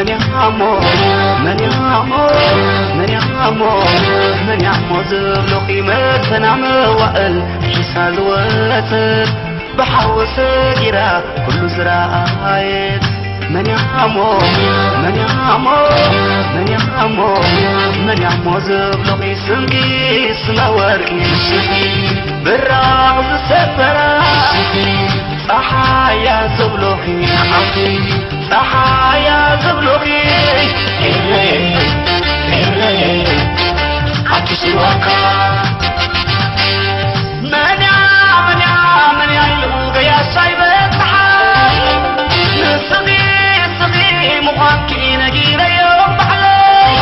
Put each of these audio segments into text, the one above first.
መን ያሞ መን ያሞ መን ያሞ መን ያሞ ዝብሎ ኺመት ፈና መዋእል ሒሳ ዝወፅእ ብሓዊ ሰጊራ ኩሉ ዝረኣየት መን ያሞ መን ያሞ መን ያሞ መን ያሞ ዝብሎ ኺስንኪ ስመ ወርቂ ብራቕ ዝሰበራ ጸሓያ ዝብሎ ኺ ጸሓያ ዝብሎ ኺ ኤረ ኤረ ኣዲስ ዋካ መን ያ መን ያ መን ያ ኢሉ ገያሳ ይበጽሓ ንስኺ ንስኺ ምዃንኪ ነጊረዮም ባዕለይ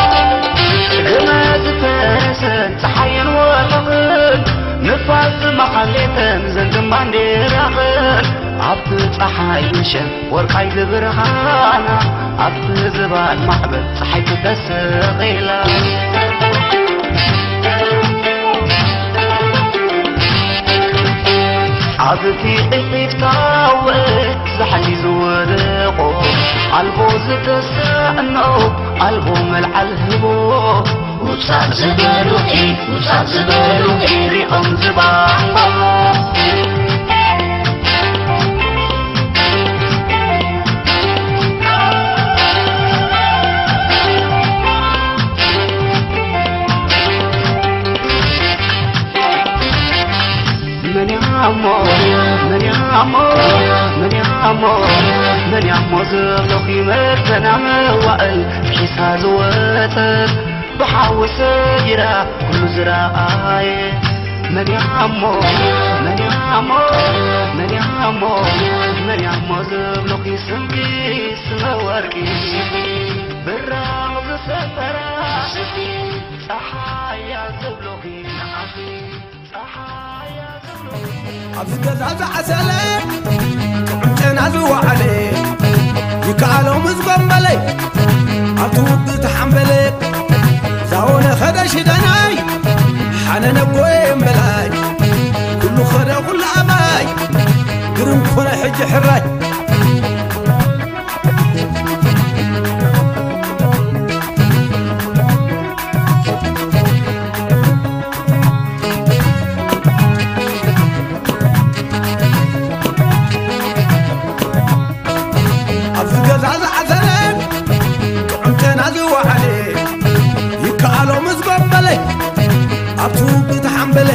ግመ ዝፈረሰን ጸሓየን ወርቕን ንፋስ ዝመሓሌተን ዘንግም ባንዴራኽን ኣብቲ ጸሓይ ምሸት ወርቃይ ዝብርሃና ኣብቲ ዝባን ማዕበል ጸሓይ ትተስቕ ኢላ ኣብቲ ቅልጢፍታ ውእት ዛሕሊ ዝወደቖ ኣልቦ ዝተስዕኖ ኣልቦ መልዓል ህቦ ውጻእ ዝበሉኺ ውጻእ ዝበሉኺ ሪኦም ዝባንጎ መን ያሞ መን ያሞ መን ያሞ መን ያሞ ዝብሎ ኺመት ፈና መዋእል ሒሳ ዝወጸት ብሓዊ ሰጊራ ኩሉ ዝረኣየ መን ያሞ መን ያሞ መን ያሞ መን ያሞ ዝብሎ ኺስንኪ ስመ ወርቂ ብራቕ ዝሰፈራ ጸሓያ ዝብሎ ኺ ንዓኺ ጸሓያ ዝብሎ ኣብዚ ገዛ ዝዓሰለ ጥዑም ጨና ዝወዓለ ይከኣሎ ምስ ጎንበለ ኣብቲ ውግእ ተሓምበለ ዛወነ ኸደ ሽደናይ ሓነነ ጎየ እምበላይ ኩሉ ኸደ ኩሉ ኣባይ ግርም ኮነ ሕጂ ሕራይ ኣብዚ ገዛ ዝዓሰለ ጥዑም ጨና ዝወዓለ ይከኣሎ ምስ ጎንበለ ኣብቲ ውግእ ተሓምበለ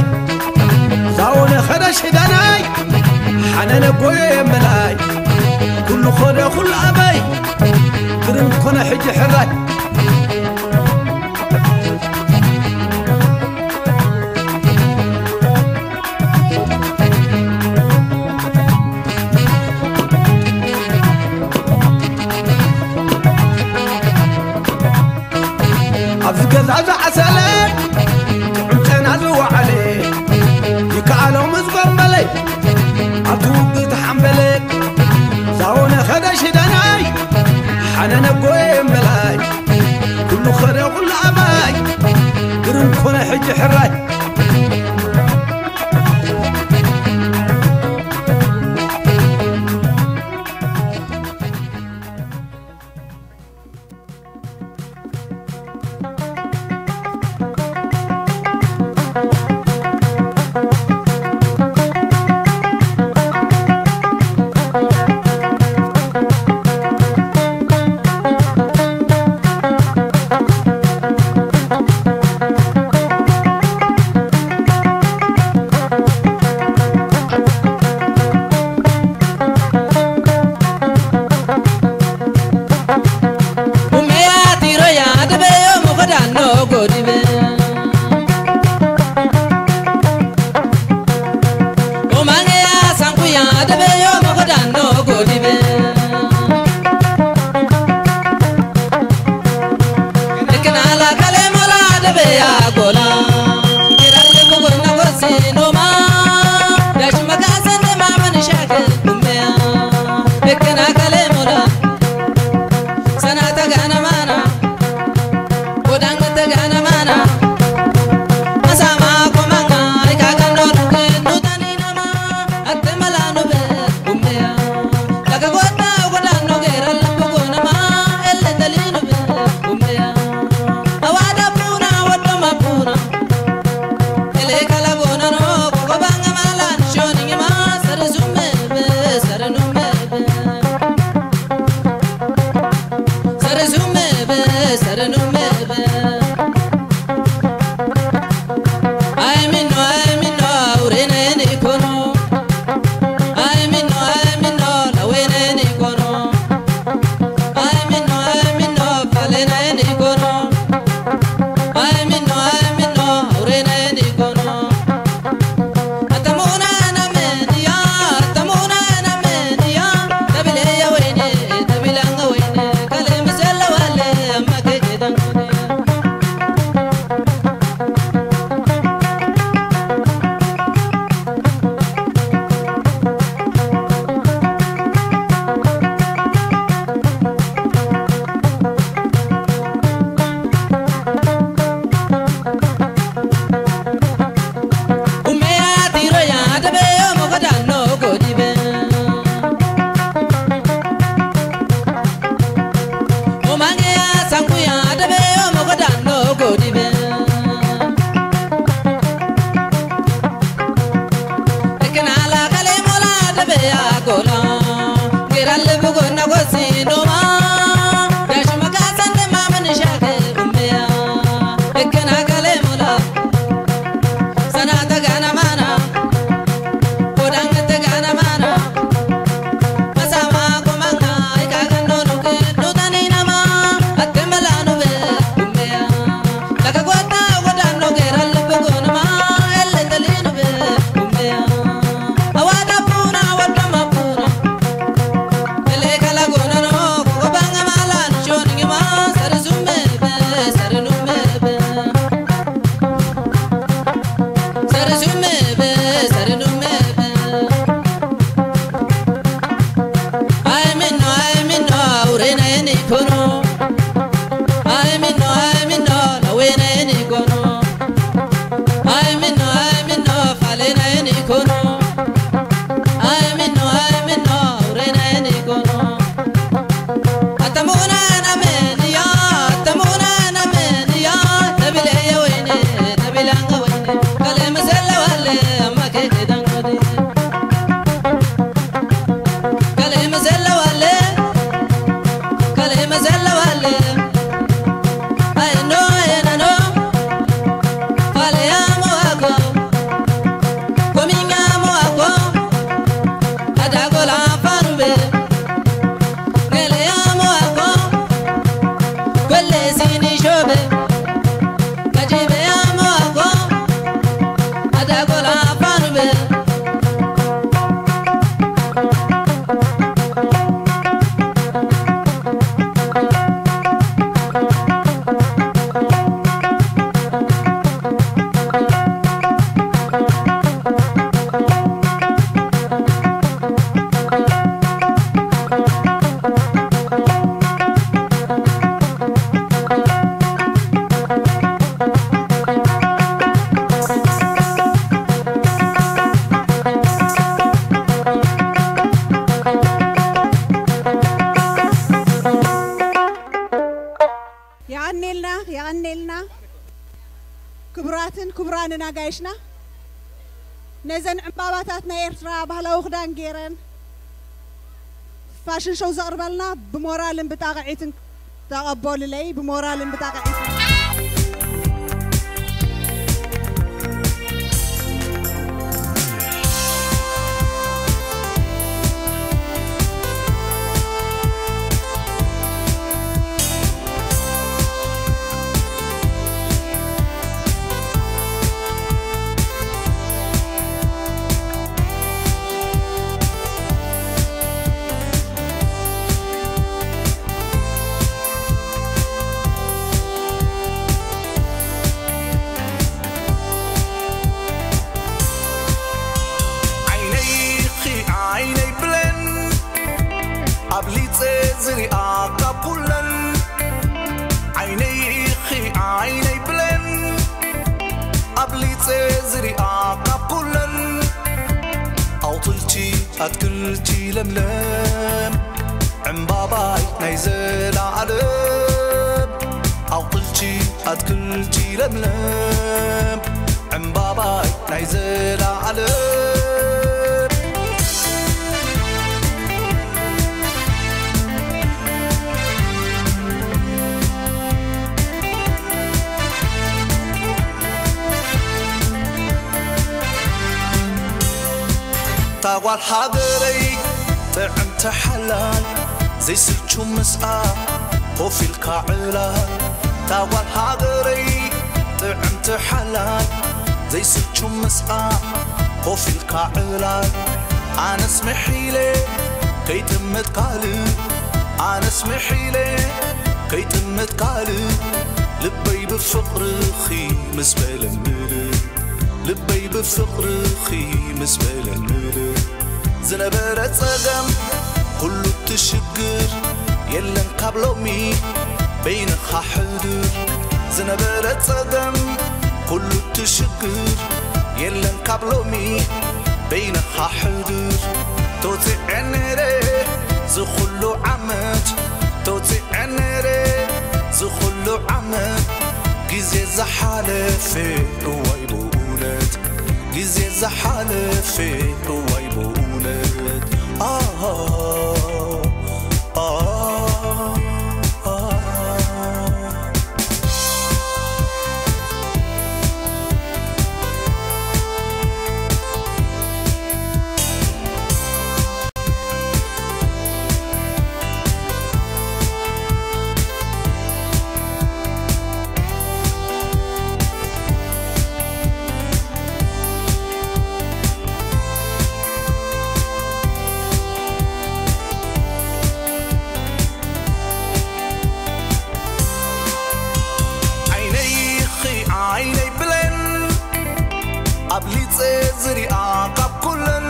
ዛወነ ኸደ ሽደናይ ሓነነ ጎየ እምበላይ ኩሉ ኸደ ኩሉ ኣበይ ግርም ኮነ ሕጂ ሕራይ ኣብዚ ገዛ ዝዓሰለ ጥዑም ጨና ዝወዓለ ይከኣሎ ምስ ጎንበለ ኣብቲ ውግእ ተሓምበለ ዛወነ ኸደ ሽደናይ ሓነነ ጎየ እምበላይ ኩሉ ኸደ ኩሉ ኣባይ ግርም ኮነ ሕጂ ሕራይ ኮኖ። ኣይ ሚኖ ኣይ ሚኖ ነዌነይን ይኮኖ። ኣይ ሚኖ ኣይ ሚኖ ፋሌነይን ይኮኖ። ኣይ ሚኖ ኣይ ሚኖ ውሬነይን ይኮኖ። ኣተሙና ናመንያ ኣተሙና ናመንያ ተብለየ ወይኔ ተብላንገ ወይኔ ከለ መሰለዋለ ኣማከይ ደንጎዴ። የቐኔልና የቐኔልና። ክቡራትን ክቡራንን ኣጋይሽና፣ ነዘን ዕምባባታት ናይ ኤርትራ ባህላዊ ክዳን ገይረን ፋሽን ሾው ዘቕርበልና ብሞራልን ብጣቕዒትን ተቐበሉለይ። ብሞራልን ብጣቕዒትን። ዓይነይኺ ዓይነይ ብሌን ኣብሊፀ ዝሪኣ ካብ ኩለን ዓይነይኺ ዓይነይ ብሌን ኣብሊፀ ዝሪኣ ካብ ኩለን ኣውፅልቲ ኣትክልቲ ለምለም ዕምባባይ ናይ ዘላለም ኣውፅልቲ ኣትክልቲ ለምለም ዕምባባይ ናይ ዘላለም። ታጓል ሃገረይ ጥዕምቲ ሓላል ዘይስልቹ ምስኣ ኮፍ ኢልካ ዕላል። ታጓል ሃገረይ ጥዕምቲ ሓላል ዘይስልቹ ምስኣ ኮፍ ኢልካ ዕላል። ኣነስ ምሒለ ከይጥምት ካልእ ኣነስ ምሒለ ከይጥምት ካልእ ልበይ ብፍቕርኺ ምስ በለ ምልእ ልበይ ብፍቕርኺ ምስ በለ ምልእ ዝነበረ ጸገም ኩሉ ትሽግር የለን ካብ ሎሚ በይንኻ ሕድር ዝነበረ ጸገም ኩሉ ትሽግር የለን ካብ ሎሚ በይንኻ ሕድር ተውፅዐ ነረ ዝኹሉ ዓመት ተውፅዐ ነረ ዝኹሉ ዓመት ግዜ ዝሓለፈ እዋይ ብእውነት ግዜ ዝሓለፈ እዋይ ብእውነት ኣሃ ኣሃ ዓይነይኺ ዓይነይ ብሌን ኣብሊፀ ዝሪኣ ካብ ኩለን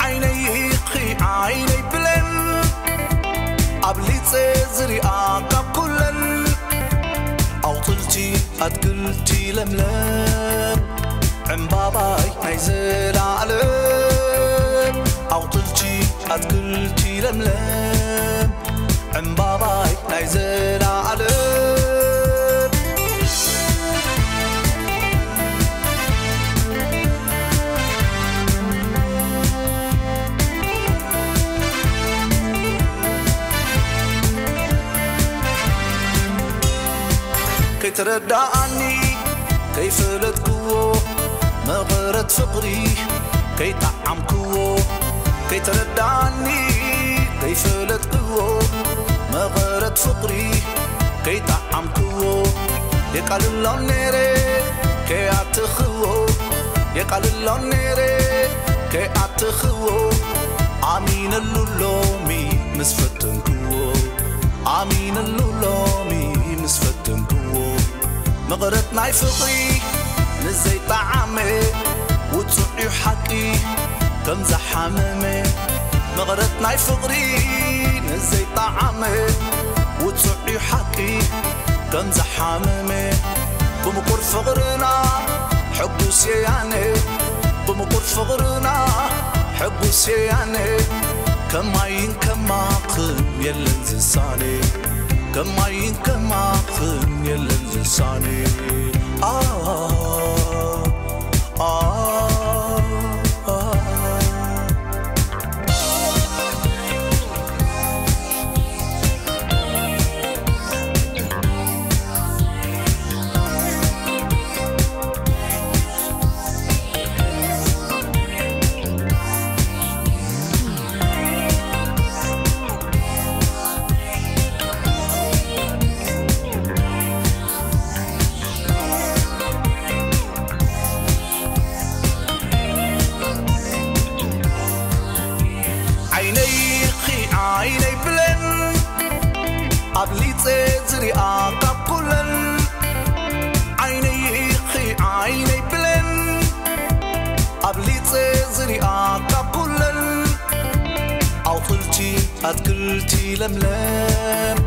ዓይነይኺ ዓይነይ ብሌን ኣብሊፀ ዝሪኣ ካብ ኩለን ኣቑፅልቲ ኣትክልቲ ለምለም ዕምባባይ ናይ ዘላለም ኣቑፅልቲ ኣትክልቲ ለምለም ዕምባባይ ናይ ዘላለም ከይተረዳኣኒ ከይፈለጥክዎ መቐረት ፍቕሪ ከይጠዓምክዎ ከይተረዳኣኒ ከይፈለጥክዎ መቐረት ፍቕሪ ከይጠዓምክዎ የቃልሎ ነይረ ከይኣትኽዎ የቃልሎ ነይረ ከይኣትኽዎ ኣሚነሉ ሎሚ ምስ ፈተንክዎ ኣሚነሉ ሎሚ ምስ ፈተንክዎ መቐረት ናይ ፍቕሪ ንዘይጠዓመ ውጹዕ እዩ ሓቂ ከም ዝሓመመ መቐረት ናይ ፍቕሪ ንዘይጠዓመ ውጹዕ እዩ ሓቂ ከም ዝሓመመ ብምቁር ፍቕርና ሕጉስ እየ ኣነ ብምቁር ፍቕርና ሕጉስ እየ ኣነ ከማይን ከማኽን የለን ዝሳነ ከማይን ከማኽን የለን ዝሳነ ኣ ኣ ኣ ዓይነይኺ ዓይነይ ብለን ኣብሊፀ ዝሪኣ ካብ ኩለን ዓይነይኺ ዓይነይ ብለን ኣብሊፀ ዝሪኣ ካብ ኩለን ኣውፅልቲ ኣትክልቲ ለምለም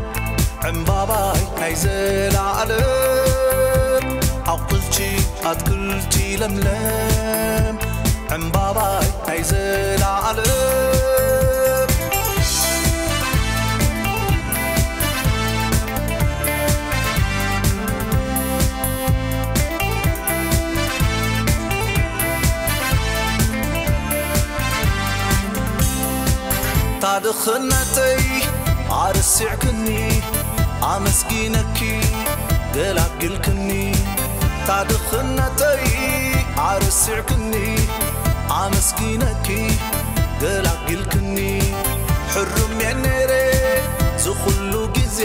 ዕምባባይ ናይ ዘላለም ኣቑፅልቲ ኣትክልቲ ለምለም ዕምባባይ ናይ ዘላለም ታድኽነተይ ኣርሲዕክኒ ኣመስጊነኪ ገላግልክኒ ታድኽነተይ ኣርሲዕክኒ ኣመስጊነኪ ገላግልክኒ ሕሩም የነረ ዝኹሉ ግዜ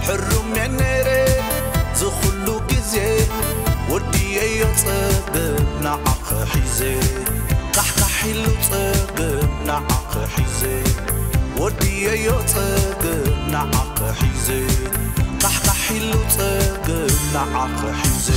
ሕሩም የነረ ዝኹሉ ግዜ ወድየዮ ጸገም ንዓኺ ሒዘ ካሕካሕ ኢሉ ጸገም ንዓኺ ሒዘ ወድየዮ ጸገም ንዓኺ ሒዘ ካሕካሕ ኢሉ ጸገም ንዓኺ ሒዘ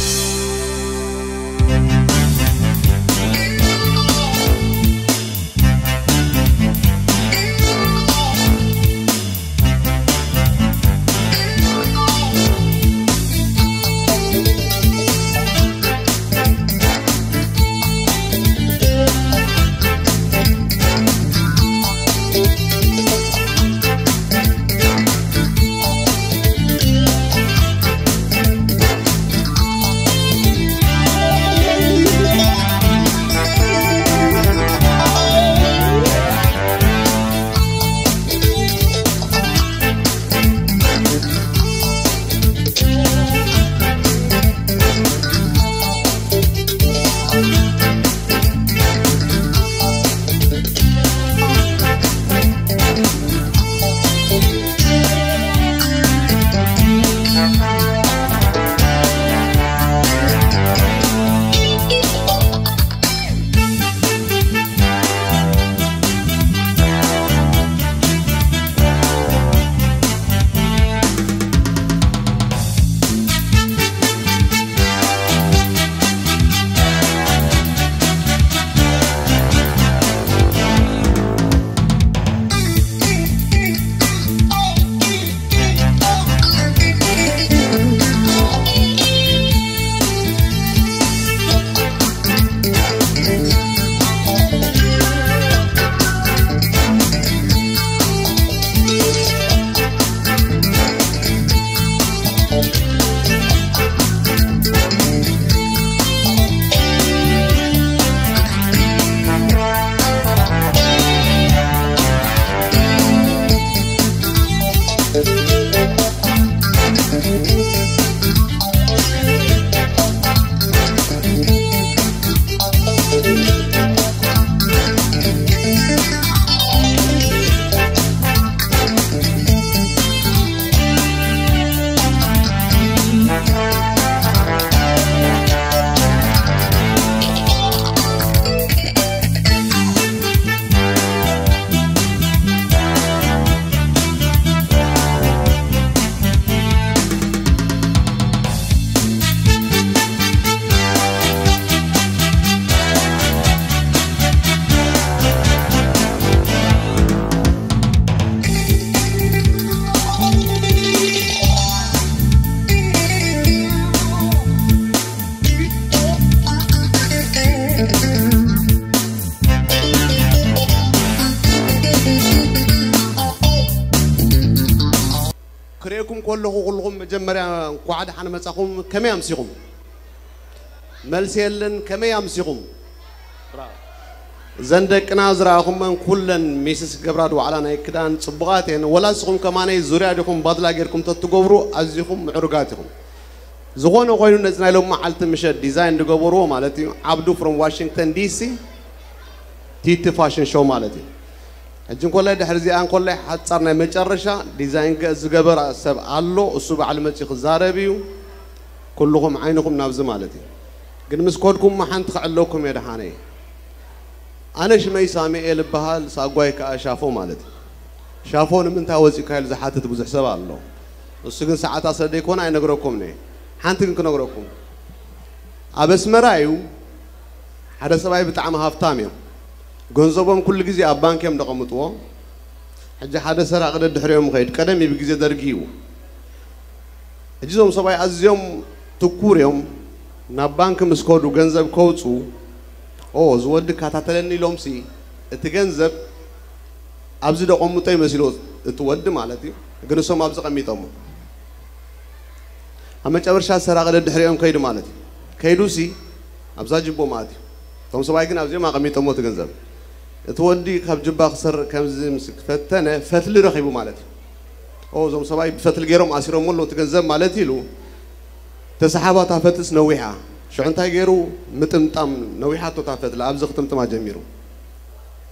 ክርእየኩም ከለኹ ኩልኹም መጀመርያ እንኳዕ ደሓን መጻኹም። ከመይ ኣምሲኹም? መልሲ የለን። ከመይ ኣምሲኹም? እዘን ደቅና ዝረኣኹመን ኩለን ሚስስ ገብራ ድዋዕላ ናይ ክዳን ጽቡቓት እየን። ወላ ንስኹም ከማነይ ዙርያ ዲኹም ባድላ ጌርኩም ተትገብሩ ኣዚኹም ምዕሩጋት ኢኹም። ዝኾነ ኮይኑ ነዚ ናይ ሎም መዓልቲ ምሸት ዲዛይን ዝገበርዎ ማለት እዩ ዓብዱ from Washington D C ቲቲ ፋሽን ሾው ማለት እዩ። ሕጂ እንኮላይ ድሕሪ እዚኣ እንኮላይ ሓጻር ናይ መጨረሻ ዲዛይን ገ- ዝገበራ ሰብ ኣሎ። እሱ በዓል መጺ ክዛረብ እዩ። ኩልኹም ዓይንኹም ናብዚ ማለት እዩ። ግን ምስ ኮድኩም ሓንቲ ክዕለኩም እየ ደሓነይ። ኣነ ሽመይ ሳሙኤል እበሃል፣ ሳጓይ ከኣ ሻፎ ማለት እዩ። ሻፎ ንምንታይ ወጺእካ ኢሉ ዝሓትት ብዙሕ ሰብ ኣሎ። እሱ ግን ሰዓታ ስለ ዘይኮነ ኣይነግረኩም እየ። ሓንቲ ግን ክነግረኩም። ኣብ ኣስመራ እዩ ሓደ ሰብኣይ ብጣዕሚ ሃፍታም እዮም። ገንዘቦም ኩሉ ግዜ ኣብ ባንክ እዮም ደቐምጥዎ። ሕጂ ሓደ ሰራቂ ደድሕሪኦም ይኸይድ። ቀደም እዩ ብግዜ ደርጊ እዩ። ሕጂ እዞም ሰብኣይ ኣዝዮም ትኩር እዮም። ናብ ባንክ ምስ ከዱ ገንዘብ ከውፁ፣ ኦ፣ እዚ ወዲ ይከታተለኒ ኢሎምሲ እቲ ገንዘብ ኣብዚ ደቐምጦ ይመስሎ፣ እቲ ወዲ ማለት እዩ። ግን እሶም ኣብዚ ቀሚጦሞ። ኣብ መጨረሻ ሰራቂ ደድሕሪኦም ከይዱ ማለት እዩ። ከይዱሲ ኣብዛ ጅቦ ማለት እዩ። እቶም ሰብኣይ ግን ኣብዚኦም ኣቐሚጦሞ እቲ ገንዘብ። እቲ ወዲ ካብ ጅባ ክሰርቕ ከምዚ ምስ ፈተነ ፈትሊ ረኺቡ ማለት እዩ። ኦ፣ እዞም ሰብኣይ ብፈትሊ ገይሮም ኣሲሮሞ ኣለዉ እቲ ገንዘብ ማለት ኢሉ ተሰሓባ። እታ ፈትልስ ነዊሓ። ሽዑ እንታይ ገይሩ? ምጥምጣም ነዊሓቶ እታ ፈትሊ፣ ኣብዚ ክጥምጥማ ጀሚሩ።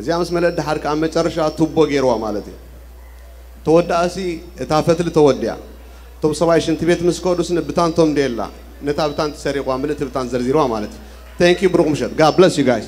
እዚኣ ምስ መለእ ደሓር ከኣ መጨረሻ ቱቦ ገይርዋ ማለት እዩ። ተወዳእሲ እታ ፈትሊ ተወዲያ። እቶም ሰብኣይ ሽንቲ ቤት ምስ ከዱስ ንብታንቶም ደየላ፣ ነታ ብታን ተሰሪቕዋ፣ ምልእቲ ብታን ዘርዚርዋ ማለት እዩ። Thank you፣ ብሩኽ ምሸት። God bless you guys።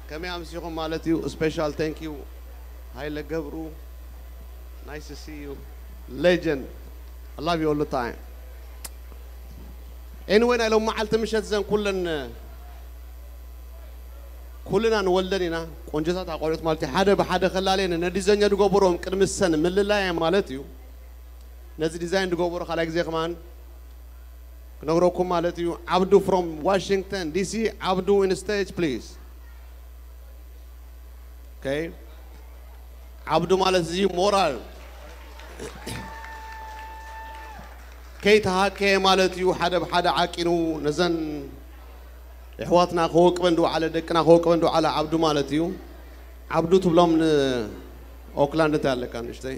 ከመይ ኣምሲኹም ማለት እዩ። Special thank you ሃይለ ገብሩ። Nice to see you. Legend. I love you all the time. Anyway ናይ ሎም መዓልቲ ምሸት ዘን ኩለን ኩልና ንወልደን ኢና። ቆንጆታት ኣቆልዑት ማለት እዩ። ሓደ ብሓደ ከላለየን ነዲዘኛ ዝገበሮም ቅድሚ ሰን ምልላየ ማለት እዩ። ነዚ ዲዛይን ዝገበሩ ካልኣይ ግዜ ከማን ክነግረኩም ማለት እዩ። ዓብዱ from Washington D C. ዓብዱ in stage please. Okay. ዓብዱ ማለት እዚ ሞራል ከይተሃከየ ማለት እዩ። ሓደ ብሓደ ዓቂኑ ነዘን ኣሕዋትና ከወቅበን ዝወዓለ ደቅና ከወቅበን ዝወዓለ ዓብዱ ማለት እዩ። ዓብዱ ትብሎም ንኦክላንድ እንታይ ኣለካ ንእሽተይ?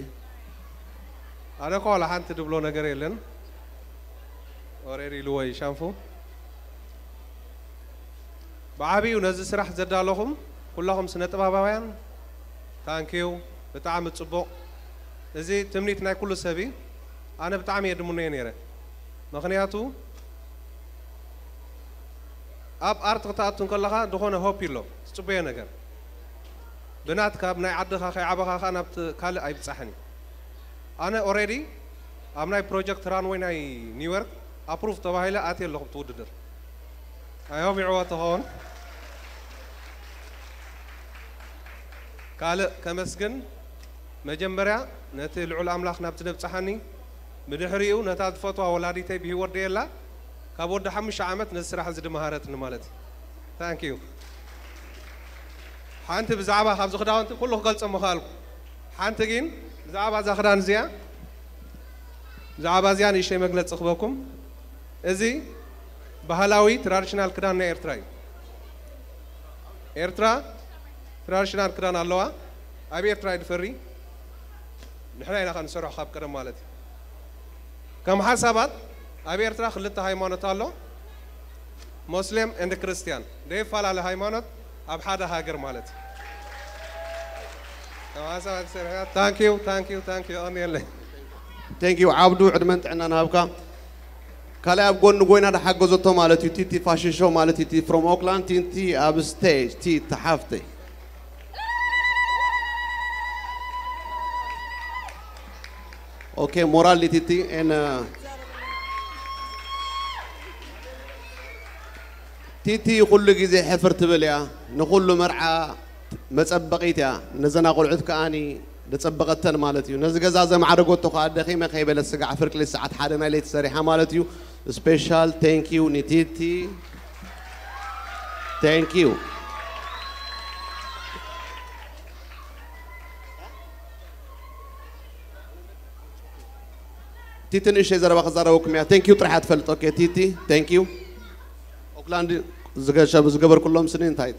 ኣነ እኮ ዋላ ሓንቲ ድብሎ ነገር የለን። ኦሬዲ ኢልዎ እዩ ሻንፉ። ብዓብዩ ነዚ ስራሕ ዘዳለኹም ኩላኹም ስነ ጥበባውያን ታንኪዩ። ብጣዕሚ ጽቡቕ። እዚ ትምኒት ናይ ኩሉ ሰብ እዩ። ኣነ ብጣዕሚ እየ ድምነዮ ነይረ። ምኽንያቱ ኣብ ኣርት ክትኣቱ እንከለኻ ዝኾነ ሆፕ ኣሎ ትጽበዮ ነገር ብናትካ ኣብ ናይ ዓድኻ ከይዓበኻ ከዓ ናብቲ ካልእ ኣይብጻሕን እዩ። ኣነ ኦሬዲ ኣብ ናይ ፕሮጀክት ራንወይ ናይ ኒውዮርክ ኣፕሩቭ ተባሂለ ኣትየ ኣለኹ ብቲ ውድድር። ኣይሆም ይዕወት ተኸውን። ካልእ ከመስግን መጀመርያ ነቲ ልዑል ኣምላኽ ናብቲ ዘብጽሓኒ፣ ብድሕሪኡ ነታ ዝፈትዋ ወላዲተይ ብህይወት ደየላ ካብ ወዲ ሓሙሽተ ዓመት ነዚ ስራሕ እዚ ድመሃረትኒ ማለት እዩ። ታንክ ዩ። ሓንቲ ብዛዕባ ካብዚ ክዳውንቲ ኩሉ ክገልጾ ምኽኣልኩ። ሓንቲ ግን ብዛዕባ እዛ ክዳን እዚኣ ብዛዕባ እዚኣ ንእሽተይ መግለጺ ክበኩም። እዚ ባህላዊ ትራዲሽናል ክዳን ናይ ኤርትራ እዩ። ኤርትራ ትራዲሽናል ክዳን ኣለዋ። ኣብ ኤርትራ እዩ ዝፈሪ። ንሕና ኢና ከ ንሰርሖ ካብ ቀደም ማለት እዩ። ከም ሓሳባት ኣብ ኤርትራ ክልተ ሃይማኖት ኣሎ፣ ሞስሌም ኤንድ ክርስቲያን። ዘይፈላለ ሃይማኖት ኣብ ሓደ ሃገር ማለት እዩ። ከም ሓሳባት ይሰርሕ። ታንክ ዩ ታንክ ዩ ታንክ ዩ። የቐንየለይ። Thank you ዓብዱ፣ ዕድመን ጥዕናን ሃብካ። ካልኣይ ኣብ ጎኒ ጎይና ዝሓገዘቶ ማለት እዩ። ቲቲ ፋሽን ሾው ማለት እዩ። ቲ from Oakland፣ ቲቲ ኣብ ስቴጅ፣ ቲቲ ሓፍተይ። ኦኬ ሞራል ቲቲ ኤን ቲቲ ኩሉ ግዜ ሕፍር ትብል እያ። ንኹሉ መርዓ መጸበቒት እያ። ነዘን ኣቆልዑት ከኣኒ ዘጸበቐተን ማለት እዩ። ነዚ ገዛ ዘማዕረገቶ ከኣ ደኺመ ከይበለት ስጋዕ ፍርቂ ለይቲ ሰዓት ሓደ ናይ ለይቲ ሰሪሓ ማለት እዩ። ስፔሻል ቴንክ ዩ ንቲቲ። ቴንክ ዩ። ቲቲ ንእሽተይ ዘረባ ክዛረበኩም እያ። ቴንክ ዩ ጥራሕ እያ ትፈልጥ። ኦኬ ቲቲ ቴንክ ዩ። ኦክላንድ ዝገሸ- ዝገበርኩሎም ስኒ እንታይ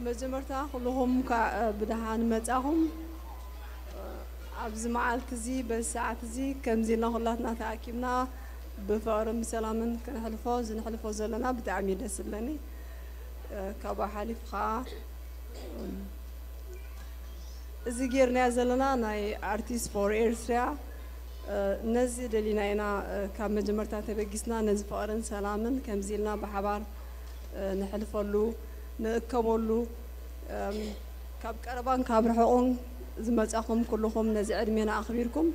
መጀመርታ ኩልኹም እንኳዕ ብደሓን መጻኹም። ኣብዚ መዓልቲ እዚ በዚ ሰዓት እዚ ከምዚ ኢልና ኩላትና ተኣኪብና ብፍቕርን ብሰላምን ክንሕልፎ እዚ ንሕልፎ ዘለና ብጣዕሚ እዩ ደስ ዝብለኒ። ካብኡ ሓሊፉ ከዓ እዚ ጌርናዮ ዘለና ናይ ኣርቲስት ፎር ኤርትራ ነዚ ደሊና ኢና ካብ መጀመርታ ተበጊስና ነዚ ፍቕርን ሰላምን ከምዚ ኢልና ብሓባር ንሕልፈሉ ንእከበሉ ካብ ቀረባን ካብ ርሑቕን ዝመጻኹም ኩልኹም ነዚ ዕድሜና ኣኽቢርኩም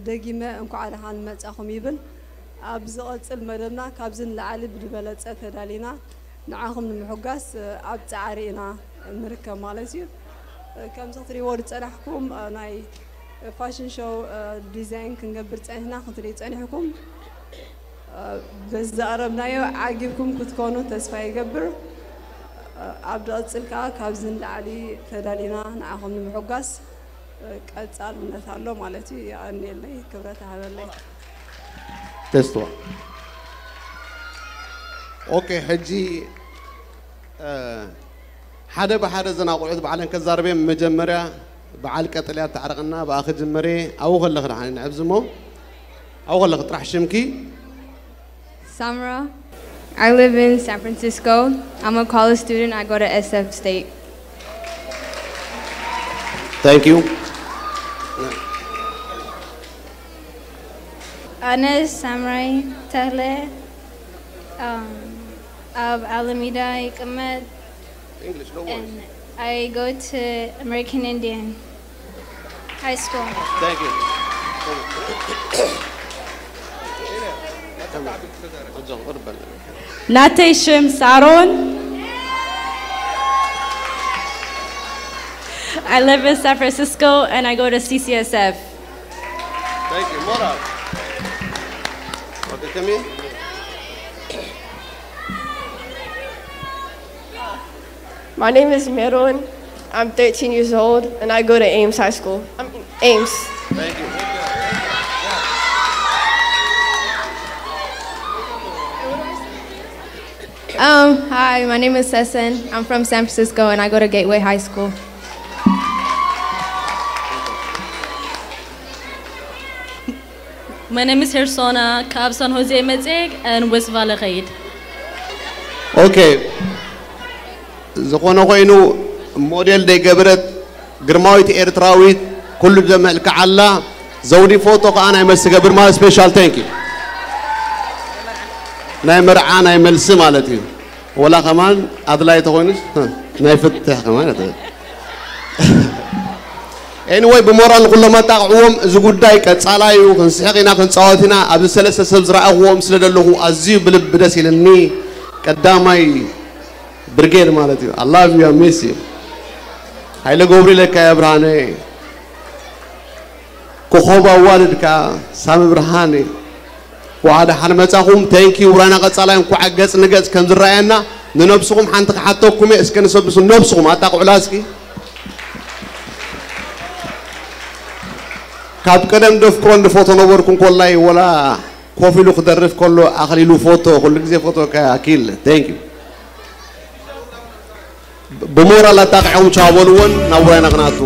ደጊመ እንኳዕ ደሓን መጻኹም ይብል። ኣብ ዝቐጽል መደብና ካብዚ ንላዕሊ ብዝበለጸ ተዳሊና ንዓኹም ንምሕጓስ ኣብ ጻዕሪ ኢና ንርከብ ማለት እዩ። ከምዚ ክትሪእዎ ዝጸናሕኩም ናይ ፋሽን ሾው ዲዛይን ክንገብር ጸኒሕና ክትሪኡ ጸኒሕኩም በዚ ዘቕረብናዮ ዓጊብኩም ክትኮኑ ተስፋ ይገብር። ኣብ ዝቕጽል ከኣ ካብዚ ንላዕሊ ተዳሊና ንዓኹም ንምሕጓስ ቀጻልነት ኣሎ ማለት እዩ። የቐንየለይ፣ ክብረት ሃበለይ። ተስትዋ ኦኬ። ሕጂ ሓደ ብሓደ እዘን ኣቑሑት ባዕለን ከዛርበ መጀመርያ በዓል ቀጠልያ ታዕረቕና ብኣ ክጅመር እየ። ኣብኡ ከለኺ ደሓን ንዕብዚ እሞ ኣብኡ ከለኺ ጥራሕ ሽምኪ Samra. I live in San Francisco. I'm a college student. I go to S F State. Thank you. ኣነ ሳምራይ ተኽለ። ኣብ ኣለሚዳ ይቅመጥ። I go to American Indian High School. ናተይ ሽም ሳሮን። I live in San Francisco and I go to C C S F. Thank you. Moral. Okay, come here. My name is Meron. I'm thirteen years old and I go to Ames High School. I mean, Ames. Thank you. Um, hi, my name is Sesen. I'm from San Francisco and I go to Gateway High School. My name is Hersona. ካብ ሳን ሆዜ መጽኤ and West Valley ኸይድ። Okay. ዝኾነ ኮይኑ ሞዴል ደይገበረት ግርማዊት ኤርትራዊት ኩሉ ዘመልክዓላ ዘውዲ ፎቶ ከዓ ናይ መልሲ ገብር ማለት special thank you ናይ መርዓ ናይ መልሲ ማለት እዩ። ወላ ከማን ኣድላይ ተኾይኑስ ናይ ፍትሕ ከማን Anyway ብሞራል ንኩሎም ኣጣቕዕዎም። እዚ ጉዳይ ቀጻላይ እዩ። ክንስሕቕ ኢና ክንጻወት ኢና። ኣብዚ ሰለስተ ሰብ ዝረኣኽዎም ስለ ዘለኹ ኣዝዩ ብልቢ ደስ ኢልኒ። ቀዳማይ ብርጌድ ማለት እዩ። I love you, I miss you. ሃይለ ገብሩ ኢለካ እየ ብርሃነ። ኮኾብ ኣዋልድ ከኣ ሳሚ ብርሃነ። እንኳዕ ደሓን መጻኹም። Thank you ውራይና ቀጻላይ እንኳዕ ገጽ ንገጽ ከም ዝረኣየና ንነብስኹም ሓንቲ ክሓተኩም እየ። እስከ ንሰብሱ ነብስኹም ኣጣቕዑላ እስኪ። ካብ ቀደም ደፍቅሮን ድፈቶ ነበርኩ እንኮላይ ወላ ኮፍ ኢሉ ክደርፍ ከሎ ኣኽሊሉ ፎቶ ኩሉ ግዜ ፎቶ ኣኪል thank you ብሞራል ኣጣቂዖም ቻው በልዎን ናብ ውራይና ክንኣቱ